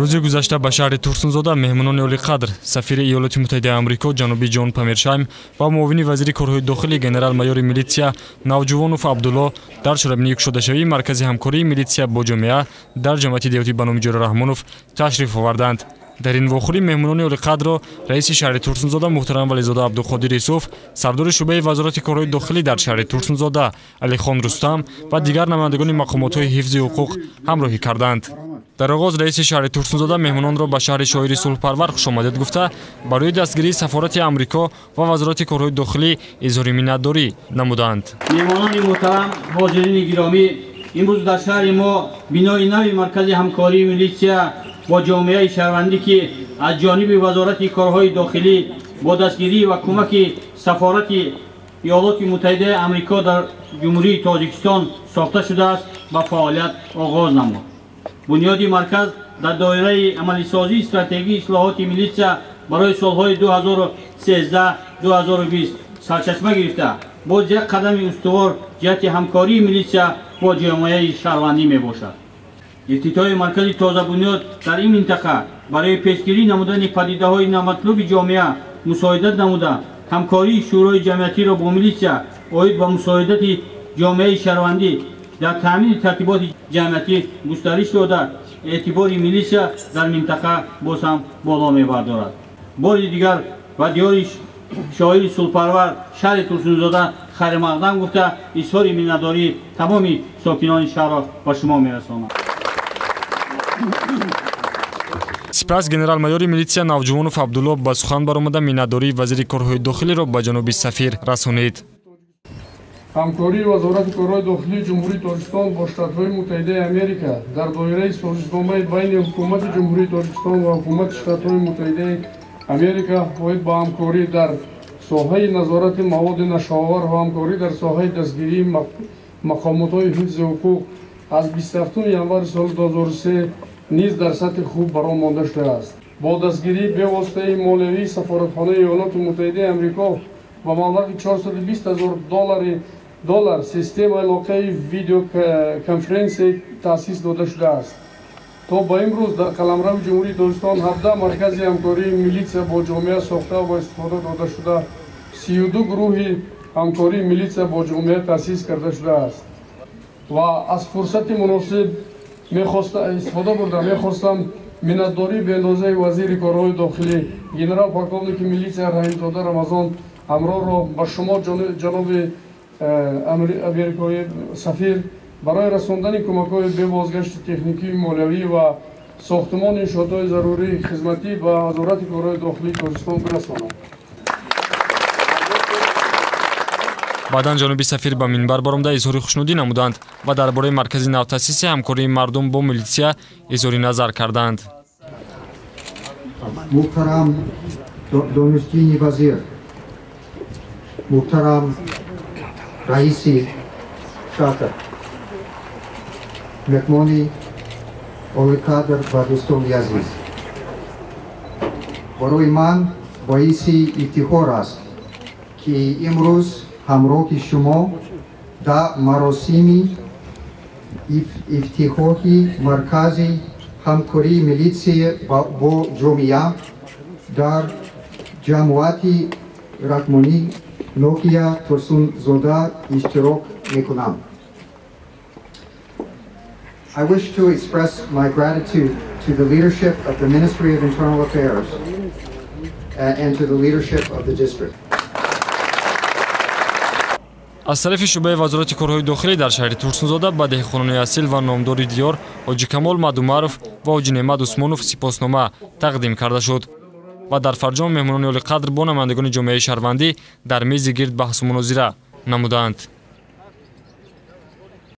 Рӯзи гузашта ба шаҳри Турсунзода меҳмонони олиқадр, сафири Иёлоти Муттаҳидаи Амрико ҷаноби Ҷон Памершайм ва муовини вазири корҳои дохилӣ генерал-майори милитсия Навҷувонов Абдулло дар чорабинии кушодашавии маркази ҳамкории милитсия бо ҷомеа дар ҷамъияти деҳотӣ ба номи Ҷӯра Раҳмонов ташриф оварданд. Дар ин вохӯрӣ меҳмонони олиқадрро раиси шаҳри Турсунзода муҳтарам Вализода Абдуқодир Юсуф, сардори шӯъбаи вазорати корҳои дохилӣ дар шаҳри Турсунзода Алихон Рустам ва дигар намояндагони мақомотҳои ҳифзи ҳуқуқ ҳамроҳӣ карданд. Дар оғоз раиси шаҳри Турсунзода меҳмононро ба шаҳри шоири сулҳпарвар хушомадед гуфта, барои дастгирии сафорати Амрико ва вазорати корҳои дохилӣ изҳори миннатдорӣ намуданд. Меҳмонони муҳтарам, ҳозирини гиромӣ, имрӯз дар шаҳри мо бинои нави маркази ҳамкории милитсия бо ҷомеаи шаҳрвандӣ, ки аз ҷониби вазорати корҳои дохилӣ бо дастгирӣ ва кӯмаки сафорати Иёлоти Муттаҳидаи Амрико дар Ҷумҳурии Тоҷикистон сохта шудааст, ба фаъолият оғоз намуд. Бунёди марказ дар доираи амалисозии стратегии ислоҳоти милитсия барои солҳои 2013-2020 сарчашма гирифта, боз як қадами устувор ҷиҳати ҳамкории милитсия бо ҷомеаи шаҳрвандӣ мебошад. Ифтитоҳи маркази тозабунёд дар ин минтақа барои пешгирӣ намудани падидаҳои наматлуби ҷомеа мусоидат намуда, ҳамкории шӯрои ҷамъиятиро бо милитсия оид ба мусоидати ҷомеаи шаҳрвандӣ дар таъмини тартиботи ҷамъиятӣ густариш дода, эътибори милитсия дар минтақа боз ҳам боло мебардорад. Бори дигар ба диёри шоири сулҳпарвар шаҳри Турсунзода хайрмақдам гуфта, изҳори миннатдории тамоми сокинони шаҳрро ба шумо мерасонам. Сипас генерал-майори милитсия Навҷувонов Абдулло ба сухан баромада миннатдории вазири корҳои дохилиро ба ҷаноби сафир расонид. Ҳамкории вазорати корҳои дохилии Ҷумҳурии Тоҷикистон бо Штатҳои Муттаҳидаи Америка дар доираи созишномаи байни ҳукумати Ҷумҳурии Тоҷикистон ва ҳукумати Штатҳои Муттаҳидаи Америка оид ба ҳамкорӣ дар соҳаи назорати маводи нашъаовар ва ҳамкорӣ дар соҳаи дастгирии мақомотҳои ҳифзи ҳуқуқ аз 27 январи соли 2003 низ дар сатҳи хуб баром монда шудааст. Бо дастгирии бевоситаи молиявии сафоратхонаи Иёлоти Муттаҳидаи Амрико ба маблағи 420 ҳазор доллар системаи алоқаи видеоконференсия таъсис дода шудааст. То ба имрӯз дар қаламрави Ҷумҳурии Тоҷикистон 17 маркази ҳамкории милитсия бо ҷомеа сохта ва истифода дода шуда, 32 гурӯҳи ҳамкории милитсия бо ҷомеа таъсис карда шудааст. Ва аз фурсати муносиб истифода бурда мехостам миннатдории беандозаи вазири корҳои дохилӣ генерал-полковники милитсия Раҳимзода Рамазон ҳамроҳро ба шумо ҷаноби америкои сафир барои расондани кӯмакҳои бебозгашти техникию молиявӣ ва сохтумони иншоотҳои зарурии хизматӣ ба вазорати корҳои дохилии Тоҷикистон бирасонам. Баъдан ҷаноби сафир ба минбар баромада изҳори хушнудӣ намуданд ва дар бораи маркази навтаъсиси ҳамкории мардум бо милитсия изҳори назар карданд. Муҳтарам донишҷӯи вазир, муҳтарам раиси шаҳр, меҳмони олиқадр ва дӯстони азиз, барои ман боиси ифтихор аст, ки имрӯз ҳамроҳи шумо дар маросими ифтитоҳи маркази ҳамкории милитсия бо ҷомеа дар ҷамоати Раҳмонӣ ноҳия Турсунзода иштирок мекунам. I wish to express my gratitude to the leadership of the Ministry of Internal Affairs and to the leadership of the district. Аз тарафи шӯъбаи вазорати корҳои дохилӣ дар шаҳри Турсунзода ба деҳқонони асил ва номдори диёр Ҳоҷи Камол Мадумаров ва Ҳоҷи Неъмат Усмонов сипоснома тақдим карда шуд ва дар фарҷом меҳмонони олиқадр бо намояндагони ҷомеаи шаҳрвандӣ дар мези гирд баҳсу мунозира намуданд.